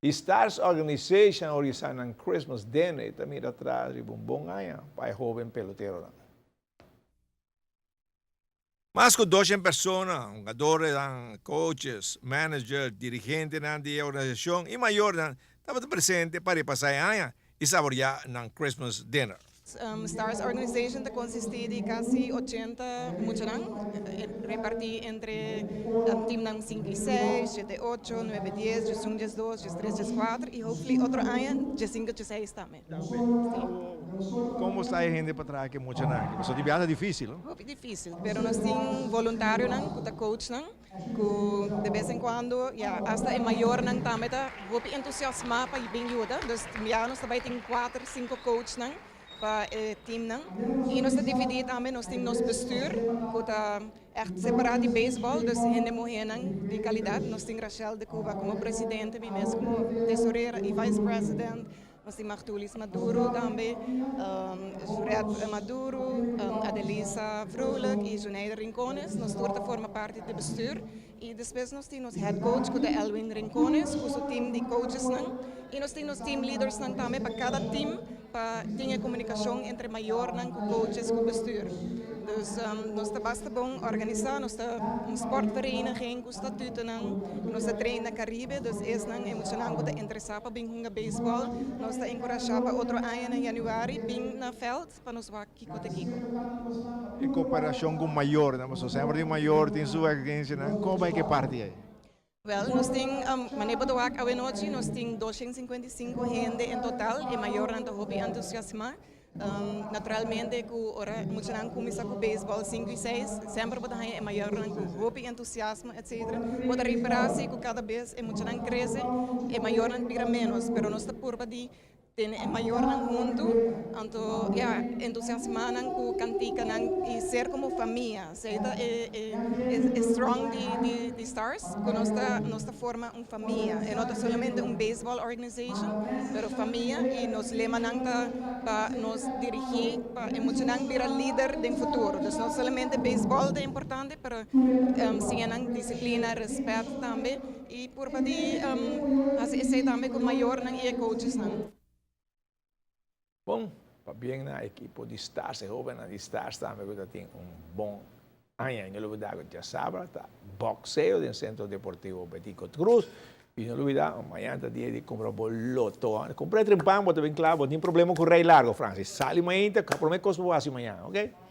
E Stars Organization a organisa nan Christmas Dinner y ta mira atras riba un bon aña pa e hoben peloteronan. Mas cu 200 persona, hungadornan, coaches, manager, dirigentenan di e organisacion y mayornan tabata presente pa repasa e aña y saborea nan Christmas Dinner. Stars Organization ta konsistí di kasi 80 muchanan repartí entre teamnan 5 i 6, 7 8, 9 10, 11 12, 13 14 i hopefully otro aña 15 16 tambe. Kon bo sa e hende pa traha ku e muchanan aki? Pasobra di biaha ta difísil, no? Hopi difísil, pero nos tin voluntarionan ku ta coachnan ku de bes en kuando, ya, asta e mayornan tambe ta hopi entusiasmá pa bin yuda. Dus ya nos ta bai tin kuater, sinku coachnan pa e teamnan. I nos ta dividí tambe, nos tin nos bestuur ku ta ègt separá di beisbòl, dus hende muhénan di kalidat. Nos tin Rachel de Cuba komo presidente, mi mes komo tesorera i vice president. Nos tin Martulis Maduro tambe, Juret Maduro, Adelisa Vrolijk i Juneida Rincones. Nos tur ta forma parti di bestuur. I despues nos tin nos head coach ku ta Elwin Rincones ku su team di coachesnan. I nos tin nos team leadersnan tambe pa kada team pa tin e komunikashon entre mayornan ku coaches ku bestuur. Dus nos ta basta bon organisá, nos ta un sportvereniging ku statutonan, nos ta train na Caribe, dus esnan e muchanan ku ta interesá pa bin hunga beisbòl, nos ta enkurashá pa otro aña na yanüari bin na vèlt pa nos wak kiko ta kiko. E koperashon ku mayornan, pasobra semper tin mayor tin su eksigensianan, kon bai ku e parti ei? Wèl, nos tin, manera bo ta wak awenochi, nos tin 255 hende en total, e mayornan ta hopi entusiasmá. Naturalmente ku ora muchanan kuminsá ku beisbòl 5 i 6, semper bo ta haña e mayornan ku hopi entusiasmo, etcetera. Bo ta ripará si ku kada bes e muchanan krese, e mayornan bira ménos, pero nos ta purba di tene e mayornan huntu, anto ya, entusiasmá nan ku kantikanan i ser komo famia. Esei ta e strong di Stars, ku nos ta forma un famia. E no ta solamente un baseball organization, pero famia, i nos lemanan ta pa nos dirigí pa e muchanan bira lider den futuro. Dus no solamente baseball ta importante, pero siña nan disiplina, rèspèt tambe i purba di hasi esei tambe ku mayornan i e coachesnan. Bon, pabien na ekipo di Stars, e hóbennan di Stars tambe ku ta tin un bon aña. I no lubidá ku djasabra ta bokseo den Sentro Deportivo Betico Cruz. I no lubidá, mañana ta dia di kumpra bo loto. Kumpra e trimpan, bo ta bin kla, bo tin problema ku rei largo, Francis. Sali mainta, promé kos bo hasi mañana, ok?